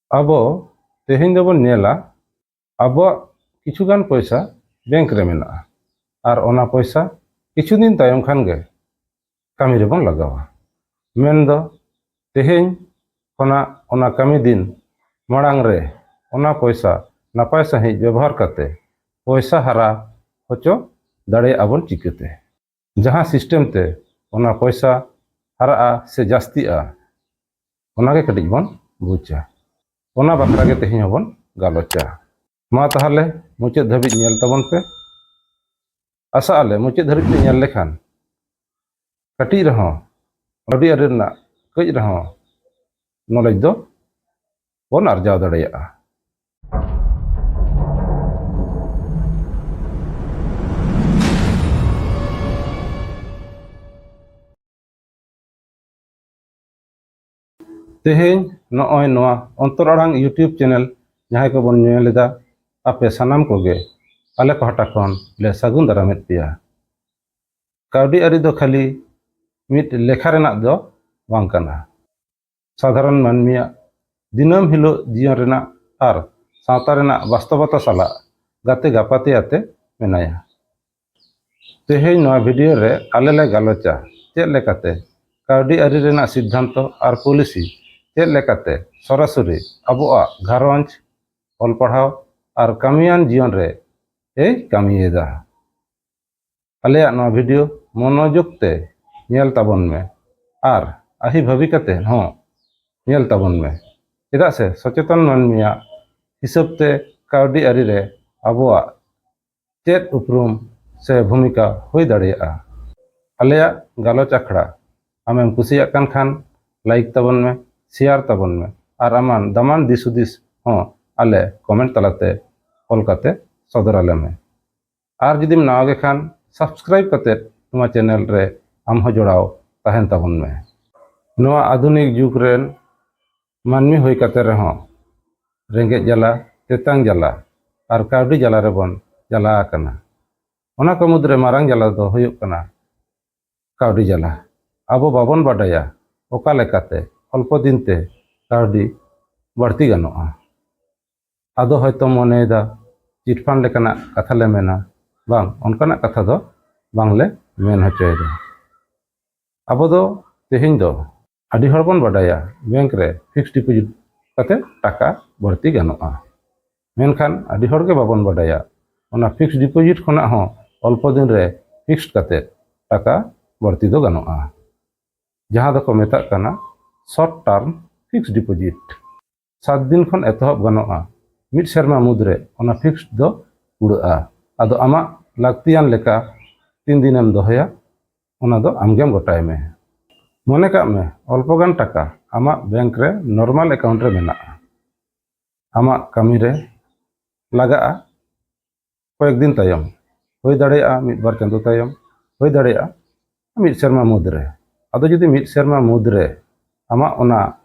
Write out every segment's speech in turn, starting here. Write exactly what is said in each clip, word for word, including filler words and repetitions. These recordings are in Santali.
ᱟᱵᱚ ᱛᱮᱦᱮᱧ ᱫᱚᱵᱚᱱ ᱧᱮᱞᱟ, ᱟᱵᱚᱣᱟᱜ ᱠᱤᱪᱷᱩᱜᱟᱱ ᱯᱚᱭᱥᱟ ᱵᱮᱝᱠ ᱨᱮ ᱢᱮᱱᱟᱜᱼᱟ, ᱟᱨ ᱚᱱᱟ ᱯᱚᱭᱥᱟ ᱠᱤᱪᱷᱩ ᱫᱤᱱ ᱛᱟᱭᱚᱢ ᱠᱷᱟᱱ ᱜᱮ ᱠᱟᱹᱢᱤ ᱨᱮᱵᱚᱱ ᱞᱟᱜᱟᱣᱟ᱾ ᱢᱮᱱᱫᱚ, ᱛᱮᱦᱮᱧ ᱠᱷᱚᱱᱟᱜ ᱚᱱᱟ ᱠᱟᱹᱢᱤ ᱫᱤᱱ ᱢᱟᱲᱟᱝ ᱨᱮ ᱚᱱᱟ ᱯᱚᱭᱥᱟ ᱱᱟᱯᱟᱭ ᱥᱟᱺᱦᱤᱡ ᱵᱮᱵᱚᱦᱟᱨ ᱠᱟᱛᱮ ᱯᱚᱭᱥᱟ ᱦᱟᱨᱟ ᱦᱚᱪᱚ ᱫᱟᱲᱮᱭᱟᱜᱼᱟ ᱵᱚᱱ ᱪᱤᱠᱟᱹᱛᱮ? ᱡᱟᱦᱟᱸ ᱥᱤᱥᱴᱮᱢ ᱛᱮ ᱚᱱᱟ ᱯᱚᱭᱥᱟ ᱦᱟᱨᱟᱜᱼᱟ ᱥᱮ ᱡᱟᱹᱥᱛᱤᱜᱼᱟ, ᱚᱱᱟᱜᱮ ᱠᱟᱹᱴᱤᱡ ᱵᱚᱱ ᱵᱩᱡᱟ᱾ ᱚᱱᱟ ᱵᱟᱠᱷᱨᱟ ᱜᱮ ᱛᱮᱦᱮᱧ ᱦᱚᱸᱵᱚᱱ ᱜᱟᱞᱚᱪᱟ᱾ ᱢᱟ ᱛᱟᱦᱚᱞᱮ ᱢᱩᱪᱟᱹᱫ ᱫᱷᱟᱹᱵᱤᱡ ᱧᱮᱞ ᱛᱟᱵᱚᱱ ᱯᱮ᱾ ᱟᱥᱟᱜ ᱟᱞᱮ ᱢᱩᱪᱟᱹᱫ ᱫᱷᱟᱹᱵᱤᱡ ᱯᱮ ᱧᱮᱞ ᱞᱮᱠᱷᱟᱱ ᱠᱟᱹᱴᱤᱡ ᱨᱮᱦᱚᱸ, ᱟᱹᱰᱤ ᱟᱹᱰᱤ ᱨᱮᱱᱟᱜ ᱠᱟᱹᱡ ᱨᱮᱦᱚᱸ ᱱᱚᱞᱮᱡᱽ ᱫᱚ ᱵᱚᱱ ᱟᱨᱡᱟᱣ ᱫᱟᱲᱮᱭᱟᱜᱼᱟ᱾ ᱛᱮᱦᱮᱧ ᱱᱚᱜᱼᱚᱭ ᱱᱚᱣᱟ ᱚᱱᱛᱚᱨ ᱟᱲᱟᱝ YouTube ᱪᱮᱱᱮᱞ ᱡᱟᱦᱟᱸᱭ ᱠᱚᱵᱚᱱ ᱧᱮᱞ ᱮᱫᱟ, ᱟᱯᱮ ᱥᱟᱱᱟᱢ ᱠᱚᱜᱮ ᱟᱞᱮ ᱯᱟᱦᱴᱟ ᱠᱷᱚᱱ ᱞᱮ ᱥᱟᱹᱜᱩᱱ ᱫᱟᱨᱟᱢᱮᱫ ᱯᱮᱭᱟ᱾ ᱠᱟᱹᱣᱰᱤ ᱟᱹᱨᱤ ᱫᱚ ᱠᱷᱟᱹᱞᱤ ᱢᱤᱫ ᱞᱮᱠᱷᱟ ᱨᱮᱱᱟᱜ ᱫᱚ ᱵᱟᱝ ᱠᱟᱱᱟ᱾ ᱥᱟᱫᱷᱟᱨᱚᱱ ᱢᱟᱹᱱᱢᱤᱭᱟᱜ ᱫᱤᱱᱟᱹᱢ ᱦᱤᱞᱳᱜ ᱡᱤᱭᱚᱱ ᱨᱮᱱᱟᱜ ᱟᱨ ᱥᱟᱶᱛᱟ ᱨᱮᱱᱟᱜ ᱵᱟᱥᱛᱚᱵᱚᱛᱟ ᱥᱟᱞᱟᱜ ᱜᱟᱛᱮ ᱜᱟᱯᱟᱛᱮ ᱟᱛᱮ ᱢᱮᱱᱟᱭᱟ᱾ ᱛᱮᱦᱮᱧ ᱱᱚᱣᱟ ᱵᱷᱤᱰᱤᱭᱳ ᱨᱮ ᱟᱞᱮ ᱞᱮ ᱜᱟᱞᱚᱪᱟ ᱪᱮᱫ ᱞᱮᱠᱟᱛᱮ ᱠᱟᱹᱣᱰᱤ ᱟᱹᱨᱤ ᱨᱮᱱᱟᱜ ᱥᱤᱫᱽᱫᱷᱟᱱᱛᱚ ᱟᱨ ᱯᱚᱞᱤᱥᱤ ᱪᱮᱫ ᱞᱮᱠᱟᱛᱮ ᱥᱚᱨᱟᱥᱚᱨᱤ ᱟᱵᱚᱣᱟᱜ ᱜᱷᱟᱨᱚᱸᱡᱽ, ᱚᱞ ᱯᱟᱲᱦᱟᱣ ᱟᱨ ᱠᱟᱹᱢᱤᱭᱟᱱ ᱡᱤᱭᱚᱱ ᱨᱮ ᱮ ᱠᱟᱹᱢᱤᱭᱮᱫᱟ᱾ ᱟᱞᱮᱭᱟᱜ ᱱᱚᱣᱟ ᱵᱷᱤᱰᱤᱭᱳ ᱢᱚᱱᱚᱡᱳᱜᱽ ᱛᱮ ᱧᱮᱞ ᱛᱟᱵᱚᱱ ᱢᱮ ᱟᱨ ᱟᱹᱦᱤ ᱵᱷᱟᱹᱵᱤ ᱠᱟᱛᱮ ᱦᱚᱸ ᱧᱮᱞ ᱛᱟᱵᱚᱱ ᱢᱮ᱾ ᱪᱮᱫᱟᱜ ᱥᱮ ᱥᱚᱪᱮᱛᱚᱱ ᱢᱟᱹᱱᱢᱤᱭᱟᱜ ᱦᱤᱥᱟᱹᱵ ᱛᱮ ᱠᱟᱹᱣᱰᱤ ᱟᱹᱨᱤ ᱨᱮ ᱟᱵᱚᱣᱟᱜ ᱪᱮᱫ ᱩᱯᱨᱩᱢ ᱥᱮ ᱵᱷᱩᱢᱤᱠᱟ ᱦᱩᱭ ᱫᱟᱲᱮᱭᱟᱜᱼᱟ? ᱟᱞᱮᱭᱟᱜ ᱜᱟᱞᱚᱪ ᱟᱠᱷᱲᱟ ᱟᱢᱮᱢ ᱠᱩᱥᱤᱭᱟᱜ ᱠᱟᱱ ᱠᱷᱟᱱ ᱞᱟᱭᱤᱠ ᱛᱟᱵᱚᱱ ᱢᱮ, ᱥᱮᱭᱟᱨ ᱛᱟᱵᱚᱱ ᱢᱮ ᱟᱨ ᱟᱢᱟᱜ ᱫᱟᱢᱟᱱ ᱫᱤᱥ ᱦᱩᱫᱤᱥ ᱦᱚᱸ ᱟᱞᱮ ᱠᱚᱢᱮᱱᱴ ᱛᱟᱞᱟᱛᱮ ᱚᱞ ᱠᱟᱛᱮ ᱥᱚᱫᱚᱨ ᱟᱞᱮ ᱢᱮ᱾ ᱟᱨ ᱡᱩᱫᱤᱢ ᱱᱟᱣᱟ ᱜᱮ ᱠᱷᱟᱱ ᱥᱟᱵᱥᱠᱨᱟᱭᱤᱵ ᱠᱟᱛᱮ ᱱᱚᱣᱟ ᱪᱮᱱᱮᱞ ᱨᱮ ᱟᱢ ᱦᱚᱸ ᱡᱚᱲᱟᱣ ᱛᱟᱦᱮᱱ ᱛᱟᱵᱚᱱ ᱢᱮ᱾ ᱱᱚᱣᱟ ᱟᱫᱷᱩᱱᱤᱠ ᱡᱩᱜᱽ ᱨᱮᱱ ᱢᱟᱹᱱᱢᱤ ᱦᱩᱭ ᱠᱟᱛᱮ ᱨᱮᱦᱚᱸ ᱨᱮᱸᱜᱮᱡ ᱡᱟᱞᱟ, ᱛᱮᱛᱟᱝ ᱡᱟᱞᱟ ᱟᱨ ᱠᱟᱹᱣᱰᱤ ᱡᱟᱞᱟ ᱨᱮᱵᱚᱱ ᱡᱟᱞᱟ ᱟᱠᱟᱱᱟ᱾ ᱚᱱᱟ ᱠᱚ ᱢᱩᱫᱽᱨᱮ ᱢᱟᱨᱟᱝ ᱡᱟᱞᱟ ᱫᱚ ᱦᱩᱭᱩᱜ ᱠᱟᱱᱟ ᱠᱟᱹᱣᱰᱤ ᱡᱟᱞᱟ᱾ ᱟᱵᱚ ᱵᱟᱵᱚᱱ ᱵᱟᱰᱟᱭᱟ ᱚᱠᱟ ᱞᱮᱠᱟᱛᱮ ᱚᱞᱯᱚ ᱫᱤᱱ ᱛᱮ ᱠᱟᱹᱣᱰᱤ ᱵᱟᱹᱲᱛᱤ ᱜᱟᱱᱚᱜᱼᱟ᱾ ᱟᱫᱚ ᱦᱚᱭᱛᱚ ᱢᱚᱱᱮᱭᱮᱫᱟ ᱪᱤᱴ ᱯᱷᱟᱱᱰ ᱞᱮᱠᱟᱱᱟᱜ ᱠᱟᱛᱷᱟ ᱞᱮ ᱢᱮᱱᱟ᱾ ᱵᱟᱝ, ᱚᱱᱠᱟᱱᱟᱜ ᱠᱟᱛᱷᱟ ᱫᱚ ᱵᱟᱝᱞᱮ ᱢᱮᱱ ᱦᱚᱪᱚᱭᱮᱫᱟ᱾ ᱟᱵᱚ ᱫᱚ ᱛᱮᱦᱮᱧ ᱫᱚ ᱟᱹᱰᱤ ᱦᱚᱲ ᱵᱚᱱ ᱵᱟᱰᱟᱭᱟ ᱵᱮᱝᱠ ᱨᱮ ᱯᱷᱤᱠᱥᱰ ᱰᱤᱯᱚᱡᱤᱴ ᱠᱟᱛᱮ ᱴᱟᱠᱟ ᱵᱟᱹᱲᱛᱤ ᱜᱟᱱᱚᱜᱼᱟ᱾ ᱢᱮᱱᱠᱷᱟᱱ ᱟᱹᱰᱤ ᱦᱚᱲ ᱜᱮ ᱵᱟᱵᱚᱱ ᱵᱟᱰᱟᱭᱟ ᱚᱱᱟ ᱯᱷᱤᱠᱥᱰ ᱰᱤᱯᱚᱡᱤᱴ ᱠᱷᱚᱱᱟᱜ ᱦᱚᱸ ᱚᱞᱯᱚ ᱫᱤᱱ ᱨᱮ ᱯᱷᱤᱠᱥᱰ ᱠᱟᱛᱮ ᱴᱟᱠᱟ ᱵᱟᱹᱲᱛᱤ ᱫᱚ ᱜᱟᱱᱚᱜᱼᱟ, ᱡᱟᱦᱟᱸ ᱫᱚᱠᱚ ᱢᱮᱛᱟᱜ ᱠᱟᱱᱟ ᱥᱚᱨᱴ ᱴᱟᱨᱢ ᱯᱷᱤᱠᱥᱰ ᱰᱤᱯᱚᱡᱤᱴ᱾ ᱥᱟᱛ ᱫᱤᱱ ᱠᱷᱚᱱ ᱮᱛᱚᱦᱚᱵ ᱜᱟᱱᱚᱜᱼᱟ᱾ ᱢᱤᱫ ᱥᱮᱨᱢᱟ ᱢᱩᱫᱽᱨᱮ ᱚᱱᱟ ᱯᱷᱤᱠᱥᱰ ᱫᱚ ᱠᱩᱲᱟᱹᱜᱼᱟ᱾ ᱟᱫᱚ ᱟᱢᱟᱜ ᱞᱟᱹᱠᱛᱤᱭᱟᱱ ᱞᱮᱠᱟ ᱛᱤᱱ ᱫᱤᱱᱮᱢ ᱫᱚᱦᱚᱭᱟ, ᱚᱱᱟ ᱫᱚ ᱟᱢᱜᱮᱢ ᱜᱚᱴᱟᱭ ᱢᱮ᱾ ᱢᱚᱱᱮ ᱠᱟᱜ ᱢᱮ, ᱚᱞᱯᱚ ᱜᱟᱱ ᱴᱟᱠᱟ ᱟᱢᱟᱜ ᱵᱮᱝᱠ ᱨᱮ ᱱᱚᱨᱢᱟᱞ ᱮᱠᱟᱣᱩᱱᱴ ᱨᱮ ᱢᱮᱱᱟᱜᱼᱟ᱾ ᱟᱢᱟᱜ ᱠᱟᱹᱢᱤ ᱨᱮ ᱞᱟᱜᱟᱜᱼᱟ᱾ ᱠᱚᱭᱮᱠ ᱫᱤᱱ ᱛᱟᱭᱚᱢ, ᱦᱩᱭ ᱫᱟᱲᱮᱭᱟᱜᱼᱟ ᱢᱤᱫ ᱵᱟᱨ ᱪᱟᱸᱫᱳ ᱛᱟᱭᱚᱢ, ᱦᱩᱭ ᱫᱟᱲᱮᱭᱟᱜᱼᱟ ᱢᱤᱫ ᱥᱮᱨᱢᱟ ᱢᱩᱫᱽᱨᱮ᱾ ᱟᱫᱚ ᱡᱩᱫᱤ ᱢᱤᱫ ᱥᱮᱨᱢᱟ ᱢᱩᱫᱽᱨᱮ ᱟᱢᱟᱜ ᱚᱱᱟ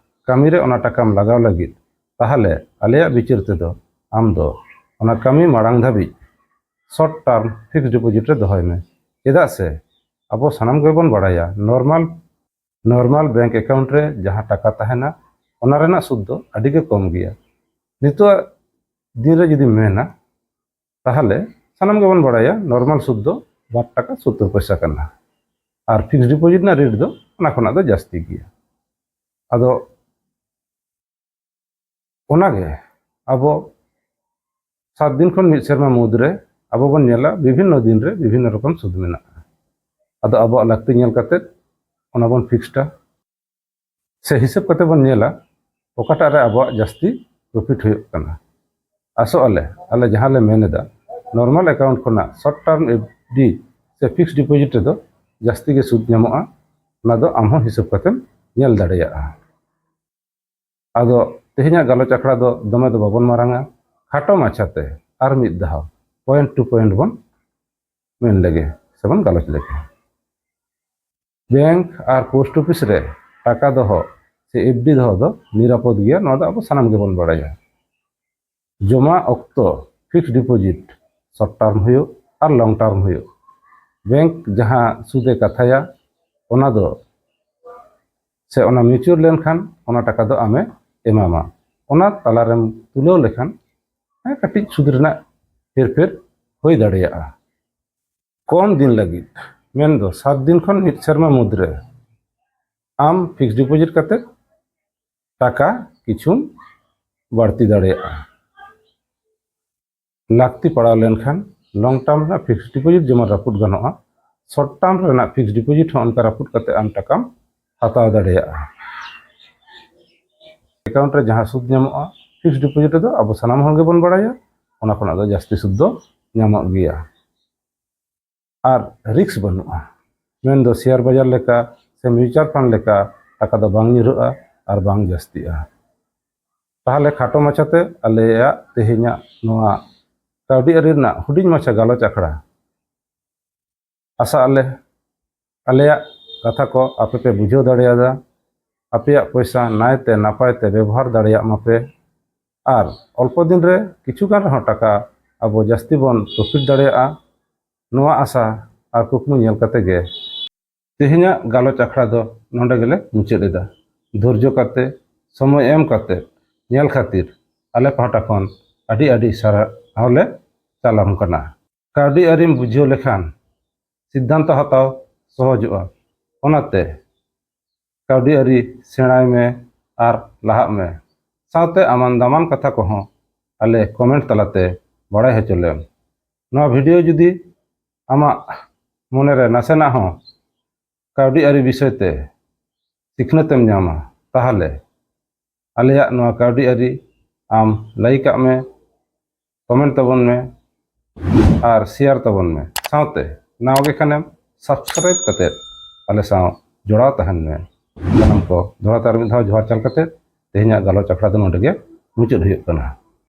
ᱠᱟᱹᱢᱤᱨᱮ ᱚᱱᱟ ᱴᱟᱠᱟᱢ ᱞᱟᱜᱟᱣ ᱞᱟᱹᱜᱤᱫ, ᱛᱟᱦᱚᱞᱮ ᱟᱞᱮᱭᱟᱜ ᱵᱤᱪᱟᱹᱨ ᱛᱮᱫᱚ ᱟᱢ ᱫᱚ ᱚᱱᱟ ᱠᱟᱹᱢᱤ ᱢᱟᱲᱟᱝ ᱫᱷᱟᱹᱵᱤᱡ ᱥᱚᱨᱴ ᱴᱟᱨᱢ ᱯᱷᱤᱠᱥᱰ ᱰᱤᱯᱚᱡᱤᱴ ᱨᱮ ᱫᱚᱦᱚᱭ ᱢᱮ᱾ ᱪᱮᱫᱟᱜ ᱥᱮ ᱟᱵᱚ ᱥᱟᱱᱟᱢ ᱜᱮᱵᱚᱱ ᱵᱟᱲᱟᱭᱟ, ᱱᱚᱨᱢᱟᱞ ᱱᱚᱨᱢᱟᱞ ᱵᱮᱝᱠ ᱮᱠᱟᱣᱩᱱᱴ ᱨᱮ ᱡᱟᱦᱟᱸ ᱴᱟᱠᱟ ᱛᱟᱦᱮᱱᱟ, ᱚᱱᱟ ᱨᱮᱱᱟᱜ ᱥᱩᱫ ᱫᱚ ᱟᱹᱰᱤ ᱜᱮ ᱠᱚᱢ ᱜᱮᱭᱟ᱾ ᱱᱤᱛᱚᱜ ᱫᱤᱱ ᱨᱮ ᱡᱩᱫᱤᱢ ᱢᱮᱱᱟ, ᱛᱟᱦᱚᱞᱮ ᱥᱟᱱᱟᱢ ᱜᱮᱵᱚᱱ ᱵᱟᱲᱟᱭᱟ ᱱᱚᱨᱢᱟᱞ ᱥᱩᱫ ᱫᱚ ᱵᱟᱨ ᱴᱟᱠᱟ ᱥᱳᱛᱛᱳᱨ ᱯᱚᱭᱥᱟ ᱠᱟᱱᱟ, ᱟᱨ ᱯᱷᱤᱠᱥᱰ ᱰᱤᱯᱚᱡᱤᱴ ᱨᱮᱱᱟᱜ ᱨᱮᱴ ᱫᱚ ᱚᱱᱟ ᱠᱷᱚᱱᱟᱜ ᱫᱚ ᱡᱟᱹᱥᱛᱤ ᱜᱮᱭᱟ᱾ ᱟᱫᱚ ᱚᱱᱟᱜᱮ ᱟᱵᱚ ᱥᱟᱛ ᱫᱤᱱ ᱠᱷᱚᱱ ᱢᱤᱫ ᱥᱮᱨᱢᱟ ᱢᱩᱫᱽᱨᱮ ᱟᱵᱚ ᱵᱚᱱ ᱧᱮᱞᱟ, ᱵᱤᱵᱷᱤᱱᱱᱚ ᱫᱤᱱ ᱨᱮ ᱵᱤᱵᱷᱤᱱᱱᱚ ᱨᱚᱠᱚᱢ ᱥᱩᱫ ᱢᱮᱱᱟᱜᱼᱟ᱾ ᱟᱫᱚ ᱟᱵᱚᱣᱟᱜ ᱞᱟᱹᱠᱛᱤ ᱧᱮᱞ ᱠᱟᱛᱮ ᱚᱱᱟ ᱵᱚᱱ ᱯᱷᱤᱠᱥᱰᱟ, ᱥᱮ ᱦᱤᱥᱟᱹᱵ ᱠᱟᱛᱮ ᱵᱚᱱ ᱧᱮᱞᱟ ᱚᱠᱟᱴᱟᱜ ᱨᱮ ᱟᱵᱚᱣᱟᱜ ᱡᱟᱹᱥᱛᱤ ᱯᱨᱚᱯᱷᱤᱴ ᱦᱩᱭᱩᱜ ᱠᱟᱱᱟ᱾ ᱟᱥᱚᱜ ᱟᱞᱮ, ᱟᱞᱮ ᱡᱟᱦᱟᱸ ᱞᱮ ᱢᱮᱱ ᱮᱫᱟ, ᱱᱚᱨᱢᱟᱞ ᱮᱠᱟᱣᱩᱱᱴ ᱠᱷᱚᱱᱟᱜ ᱥᱚᱨᱴ ᱴᱟᱨᱢ ᱮᱯᱷᱰᱤ ᱥᱮ ᱯᱷᱤᱠᱥᱰ ᱰᱤᱯᱚᱡᱤᱴ ᱨᱮᱫᱚ ᱡᱟᱹᱥᱛᱤ ᱜᱮ ᱥᱩᱫ ᱧᱟᱢᱚᱜᱼᱟ᱾ ᱚᱱᱟ ᱫᱚ ᱟᱢ ᱦᱚᱸ ᱦᱤᱥᱟᱹᱵ ᱠᱟᱛᱮᱢ ᱧᱮᱞ ᱫᱟᱲᱮᱭᱟᱜᱼᱟ᱾ ᱟᱫᱚ ᱛᱮᱦᱮᱧᱟᱜ ᱜᱟᱞᱚᱪ ᱟᱠᱷᱲᱟ ᱫᱚ ᱫᱚᱢᱮ ᱫᱚ ᱵᱟᱵᱚᱱ ᱢᱟᱨᱟᱝᱟ, ᱠᱷᱟᱴᱚ ᱢᱟᱪᱷᱟᱛᱮ ᱟᱨ ᱢᱤᱫ ᱫᱷᱟᱣ ᱯᱚᱭᱮᱱᱴ ᱴᱩ ᱯᱚᱭᱮᱱᱴ ᱵᱚᱱ ᱢᱮᱱ ᱞᱮᱜᱮ ᱥᱮᱵᱚᱱ ᱜᱟᱞᱚᱪ ᱞᱮᱜᱮ᱾ ᱵᱮᱝᱠ ᱟᱨ ᱯᱳᱥᱴ ᱚᱯᱷᱤᱥ ᱨᱮ ᱴᱟᱠᱟ ᱫᱚᱦᱚ ᱥᱮ ᱮᱯᱷᱰᱤ ᱫᱚᱦᱚ ᱫᱚ ᱱᱤᱨᱟᱯᱚᱫ ᱜᱮᱭᱟ, ᱱᱚᱣᱟ ᱫᱚ ᱟᱵᱚ ᱥᱟᱱᱟᱢ ᱜᱮᱵᱚᱱ ᱵᱟᱲᱟᱭᱟ᱾ ᱡᱚᱢᱟ ᱚᱠᱛᱚ ᱯᱷᱤᱠᱥᱰ ᱰᱤᱯᱚᱡᱤᱴ ᱥᱚᱨᱴ ᱴᱟᱨᱢ ᱦᱩᱭᱩᱜ ᱟᱨ ᱞᱚᱝ ᱴᱟᱨᱢ ᱦᱩᱭᱩᱜ, ᱵᱮᱝᱠ ᱡᱟᱦᱟᱸ ᱥᱩᱫᱮ ᱠᱟᱛᱷᱟᱭᱟ, ᱚᱱᱟ ᱫᱚ ᱥᱮ ᱚᱱᱟ ᱢᱤᱪᱩᱨ ᱞᱮᱱᱠᱷᱟᱱ ᱚᱱᱟ ᱴᱟᱠᱟ ᱫᱚ ᱟᱢᱮ ᱮᱢᱟᱢᱟ᱾ ᱚᱱᱟ ᱛᱟᱞᱟᱨᱮᱢ ᱛᱩᱞᱟᱹᱣ ᱞᱮᱠᱷᱟᱱ ᱦᱮᱸ, ᱠᱟᱹᱴᱤᱡ ᱥᱩᱫ ᱨᱮᱱᱟᱜ ᱦᱮᱨᱯᱷᱮᱨ ᱦᱩᱭ ᱫᱟᱲᱮᱭᱟᱜᱼᱟ᱾ ᱠᱚᱢ ᱫᱤᱱ ᱞᱟᱹᱜᱤᱫ, ᱢᱮᱱᱫᱚ ᱥᱟᱛ ᱫᱤᱱ ᱠᱷᱚᱱ ᱢᱤᱫ ᱥᱮᱨᱢᱟ ᱢᱩᱫᱽᱨᱮ ᱟᱢ ᱯᱷᱤᱠᱥᱰ ᱰᱤᱯᱚᱡᱤᱴ ᱠᱟᱛᱮ ᱴᱟᱠᱟ ᱠᱤᱪᱷᱩᱢ ᱵᱟᱹᱲᱛᱤ ᱫᱟᱲᱮᱭᱟᱜᱼᱟ᱾ ᱞᱟᱹᱠᱛᱤ ᱯᱟᱲᱟᱣ ᱞᱮᱱᱠᱷᱟᱱ ᱞᱚᱝ ᱴᱟᱨᱢ ᱨᱮᱱᱟᱜ ᱯᱷᱤᱠᱥᱰ ᱰᱤᱯᱚᱡᱤᱴ ᱡᱮᱢᱚᱱ ᱨᱟᱹᱯᱩᱫ ᱜᱟᱱᱚᱜᱼᱟ, ᱥᱚᱨᱴ ᱴᱟᱨᱢ ᱨᱮᱱᱟᱜ ᱯᱷᱤᱠᱥᱰ ᱰᱤᱯᱚᱡᱤᱴ ᱦᱚᱸ ᱚᱱᱠᱟ ᱨᱟᱹᱯᱩᱫ ᱠᱟᱛᱮ ᱟᱢ ᱴᱟᱠᱟᱢ ᱦᱟᱛᱟᱣ ᱫᱟᱲᱮᱭᱟᱜᱼᱟ᱾ ᱮᱠᱟᱣᱩᱱᱴ ᱨᱮ ᱡᱟᱦᱟᱸ ᱥᱩᱫ ᱧᱟᱢᱚᱜᱼᱟ ᱯᱷᱤᱠᱥᱰ ᱰᱤᱯᱚᱡᱤᱴ ᱨᱮᱫᱚ ᱟᱵᱚ ᱥᱟᱱᱟᱢ ᱦᱚᱲ ᱜᱮᱵᱚᱱ ᱵᱟᱲᱟᱭᱟ, ᱚᱱᱟ ᱠᱷᱚᱱᱟᱜ ᱫᱚ ᱡᱟᱹᱥᱛᱤ ᱥᱩᱫ ᱫᱚ ᱧᱟᱢᱚᱜ ᱜᱮᱭᱟ᱾ ᱟᱨ ᱨᱤᱥᱠ ᱵᱟᱹᱱᱩᱜᱼᱟ, ᱢᱮᱱᱫᱚ ᱥᱮᱭᱟᱨ ᱵᱟᱡᱟᱨ ᱞᱮᱠᱟ ᱥᱮ ᱢᱤᱭᱩᱪᱩᱣᱟᱞ ᱯᱷᱟᱱᱰ ᱞᱮᱠᱟ ᱴᱟᱠᱟ ᱫᱚ ᱵᱟᱝ ᱧᱩᱨᱦᱟᱹᱜᱼᱟ ᱟᱨ ᱵᱟᱝ ᱡᱟᱹᱥᱛᱤᱜᱼᱟ᱾ ᱛᱟᱦᱚᱞᱮ ᱠᱷᱟᱴᱚ ᱢᱟᱪᱷᱟᱛᱮ ᱟᱞᱮᱭᱟᱜ ᱛᱮᱦᱮᱧᱟᱜ ᱱᱚᱣᱟ ᱠᱟᱹᱣᱰᱤ ᱟᱹᱨᱤ ᱨᱮᱱᱟᱜ ᱦᱩᱰᱤᱧ ᱢᱟᱪᱷᱟ ᱜᱟᱞᱚᱪ ᱟᱠᱷᱲᱟ, ᱟᱥᱟᱜ ᱟᱞᱮ ᱟᱞᱮᱭᱟᱜ ᱠᱟᱛᱷᱟ ᱠᱚ ᱟᱯᱮ ᱯᱮ ᱵᱩᱡᱷᱟᱹᱣ ᱫᱟᱲᱮᱭᱟᱫᱟ, ᱟᱯᱮᱭᱟᱜ ᱯᱚᱭᱥᱟ ᱱᱟᱭᱛᱮ ᱱᱟᱯᱟᱭ ᱛᱮ ᱵᱮᱵᱚᱦᱟᱨ ᱫᱟᱲᱮᱭᱟᱜ ᱢᱟᱯᱮ ᱟᱨ ᱚᱞᱯᱚ ᱫᱤᱱ ᱨᱮ ᱠᱤᱪᱷᱩ ᱜᱟᱱ ᱨᱮᱦᱚᱸ ᱴᱟᱠᱟ ᱟᱵᱚ ᱡᱟᱹᱥᱛᱤ ᱵᱚᱱ ᱯᱨᱚᱯᱷᱤᱴ ᱫᱟᱲᱮᱭᱟᱜᱼᱟ᱾ ᱱᱚᱣᱟ ᱟᱥᱟ ᱟᱨ ᱠᱩᱠᱢᱩ ᱧᱮᱞ ᱠᱟᱛᱮ ᱜᱮ ᱛᱮᱦᱮᱧᱟᱜ ᱜᱟᱞᱚᱪ ᱟᱠᱷᱲᱟ ᱫᱚ ᱱᱚᱰᱮ ᱜᱮᱞᱮ ᱢᱩᱪᱟᱹᱫ ᱮᱫᱟ᱾ ᱫᱷᱳᱨᱡᱚ ᱠᱟᱛᱮ, ᱥᱚᱢᱚᱭ ᱮᱢ ᱠᱟᱛᱮ ᱧᱮᱞ ᱠᱷᱟᱹᱛᱤᱨ ᱟᱞᱮ ᱯᱟᱦᱴᱟ ᱠᱷᱚᱱ ᱟᱹᱰᱤ ᱟᱹᱰᱤ ᱥᱟᱨᱦᱟᱣ ᱞᱮ ᱪᱟᱞᱟᱢ ᱠᱟᱱᱟ᱾ ᱠᱟᱹᱣᱰᱤ ᱟᱹᱨᱤᱢ ᱵᱩᱡᱷᱟᱹᱣ ᱞᱮᱠᱷᱟᱱ ᱥᱤᱫᱽᱫᱷᱟᱱᱛᱚ ᱦᱟᱛᱟᱣ ᱥᱚᱦᱚᱡᱚᱜᱼᱟ᱾ ᱚᱱᱟᱛᱮ ᱠᱟᱹᱣᱰᱤ ᱟᱹᱨᱤ ᱥᱮᱬᱟᱭ ᱢᱮ ᱟᱨ ᱞᱟᱦᱟᱜ ᱢᱮ᱾ ᱥᱟᱶᱛᱮ ᱟᱢᱟᱜ ᱫᱟᱢᱟᱱ ᱠᱟᱛᱷᱟ ᱠᱚᱦᱚᱸ ᱟᱞᱮ ᱠᱚᱢᱮᱱᱴ ᱛᱟᱞᱟᱛᱮ ᱵᱟᱲᱟᱭ ᱦᱚᱪᱚ ᱞᱮᱢ᱾ ᱱᱚᱣᱟ ᱵᱷᱤᱰᱤᱭᱳ ᱡᱩᱫᱤ ᱟᱢᱟᱜ ᱢᱚᱱᱮᱨᱮ ᱱᱟᱥᱮᱱᱟᱜ ᱦᱚᱸ ᱠᱟᱹᱣᱰᱤ ᱟᱹᱨᱤ ᱵᱤᱥᱚᱭ ᱛᱮ ᱥᱤᱠᱷᱱᱟᱹᱛ ᱮᱢ ᱧᱟᱢᱟ, ᱛᱟᱦᱚᱞᱮ ᱟᱞᱮᱭᱟᱜ ᱱᱚᱣᱟ ᱠᱟᱹᱣᱰᱤ ᱟᱹᱨᱤ ᱟᱢ ᱞᱟᱭᱤᱠ ᱟᱜ ᱢᱮ, ᱠᱚᱢᱮᱱᱴ ᱛᱟᱵᱚᱱ ᱢᱮ ᱟᱨ ᱥᱮᱭᱟᱨ ᱛᱟᱵᱚᱱ ᱢᱮ᱾ ᱥᱟᱶᱛᱮ ᱱᱟᱣᱟ ᱜᱮ ᱠᱷᱟᱱᱮᱢ ᱥᱟᱵᱥᱠᱨᱟᱭᱤᱵ ᱠᱟᱛᱮ ᱟᱞᱮ ᱥᱟᱶ ᱡᱚᱲᱟᱣ ᱛᱟᱦᱮᱱ ᱢᱮ᱾ ᱥᱟᱱᱟᱢ ᱠᱚ ᱫᱚᱦᱲᱟ ᱛᱮ ᱟᱨ ᱢᱤᱫ ᱫᱷᱟᱣ ᱡᱚᱦᱟᱨ ᱪᱟᱞ ᱠᱟᱛᱮ ᱛᱮᱦᱮᱧᱟᱜ ᱜᱟᱞᱚᱪ ᱟᱠᱷᱲᱟ ᱫᱚ ᱱᱚᱰᱮ ᱜᱮ ᱢᱩᱪᱟᱹᱫ ᱦᱩᱭᱩᱜ ᱠᱟᱱᱟ᱾